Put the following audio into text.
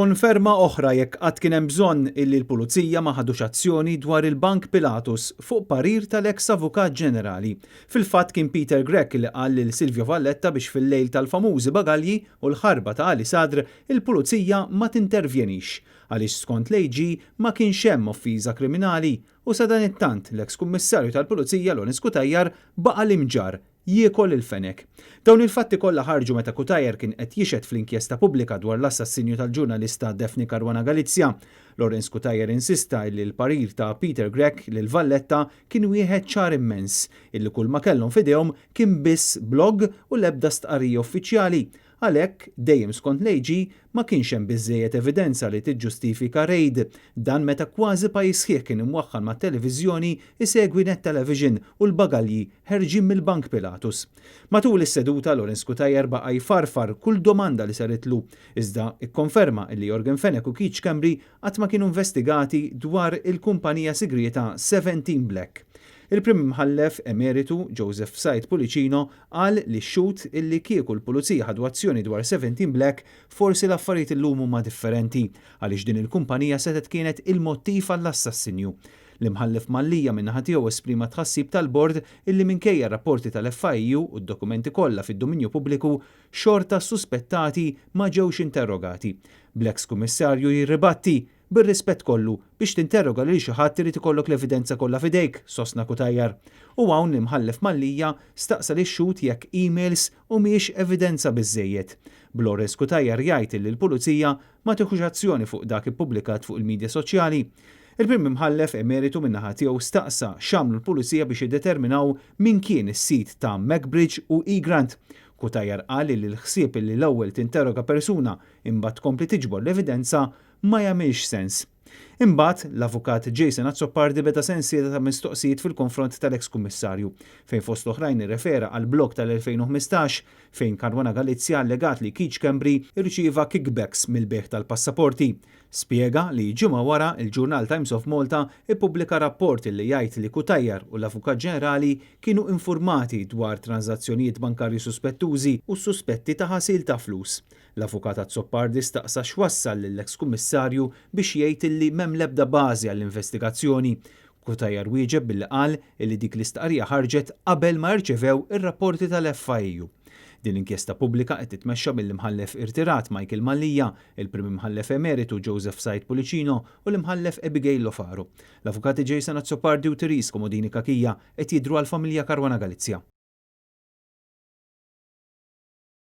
Konferma oħra jekk qatt kien hemm bżonn illi l-Pulizija ma ħadux azzjoni dwar il-Bank Pilatus fuq parir tal-eks Avukat Ġenerali. Fil-fatt kien Peter Grech li qal lil Silvio Valletta biex fil-lejl tal-famużi bagalji u l-ħarba ta' Ali Sadr il-Pulizija ma tintervjenix għaliex skont l-AG ma kienx hemm offiża kriminali u sadanittant l-eks Kummissarju tal-Pulizija Lawrence Cutajar baqa' l-Imġarr jiekol il-fenek. Dawn il-fatti kollha ħarġu meta Cutajar kien qed jixhed fl-inkjesta pubblika dwar l-assassinju tal-ġurnalista Daphne Caruana Galizia. Lawrence Cutajar insista illi l-parir ta' Peter Grech lil Valletta kien wieħed ċar immens, illi kull ma kellhom f'idejhom kien biss blog u l-ebda stqarrija uffiċjali. Għalhekk, dejjem skont l-AG, ma kienx hemm biżżejjed evidenza li tiġġustifika rejd. Dan meta kważi pajjiż sħiħ kien imwaħħal mat-televiżjoni isegwi Net Television u l-bagalji ħerġin mill-Bank Pilatus. Matul is-seduta Lawrence Cutajar baqa' jfarfar kull domanda li saritlu, iżda kkonferma illi Yorgen Fenech u Keith Schembri qatt ma kienu investigati dwar il-kumpanija sigrieta 17 Black. Il-Prim Imħallef Emeritu Joseph Said Pullicino qal lix-xhud illi kieku l-Pulizija ħadu azzjoni dwar 17 Black forsi l-affarijiet illum huma differenti għaliex din il-kumpanija setgħet kienet il-mottiv għall-assassinju. L-Imħallef Mallia min-naħa tiegħu esprima tħassib tal-Bord illi minkejja r-rapporti tal-FIAU u d-dokumenti kollha fid-dominju pubbliku xorta s-suspettati ma ġewx interrogati. Bl-eks Kummissarju jirribatti, Bir-rispett kollu, biex tinterroga lil xi ħadd irid ikollok l-evidenza kollha f'idejk, sostna Cutajar. U hawn l-Imħallef Mallia staqsa lix-xhud jekk emails humiex evidenza biżżejjed. B'Lawrence Cutajar jgħid illi l-Pulizija ma tieħux azzjoni fuq dak ippubblikat fuq il-midja soċjali. Il-Prim Imħallef Emeritu min-naħa tiegħu staqsa x'għamlu l-Pulizija biex jiddeterminaw min kien is-sid ta' Macbridge u Egrant. Cutajar qal illi l-ħsieb illi l-ewwel tinterroga persuna imbagħad tkompli tiġbor l-evidenza ma jagħmilx sens. Imbagħad, l-Avukat Jason Azzopardi beda sensiela ta' mistoqsijiet fil-konfront tal-eks Kummissarju, fejn fost l-oħrajn irrefera għal blog tal-2015 fejn Caruana Galizia allegat li Keith Schembri rċieva kickbacks mill-bejgħ tal-passaporti. Spjega li ġimgħa wara, il-ġurnal Times of Malta ppubblika rapport li jgħid li Cutajar u l-Avukat Ġenerali kienu infurmati dwar tranżazzjonijiet bankarji suspettużi u suspetti ta' ħasil ta' flus. L-Avukat Azzopardi staqsa x'wassal lill-eks Kummissarju biex jgħid illi m'hemm l-ebda bażi għall-investigazzjoni. Cutajar wieġeb billi qal illi dik l-istqarrija ħarġet qabel ma rċevew ir-rapporti tal-FIAU. Din l-inkjesta pubblika qed titmexxa mill-Imħallef irtirat Michael Mallia, il-Prim Imħallef Emeritu Joseph Said Pullicino u l-Imħallef Abigail Lofaro. L-Avukati Jason Azzopardi u Therese Comodini Cachia qed jidhru għall-familja Caruana Galizia.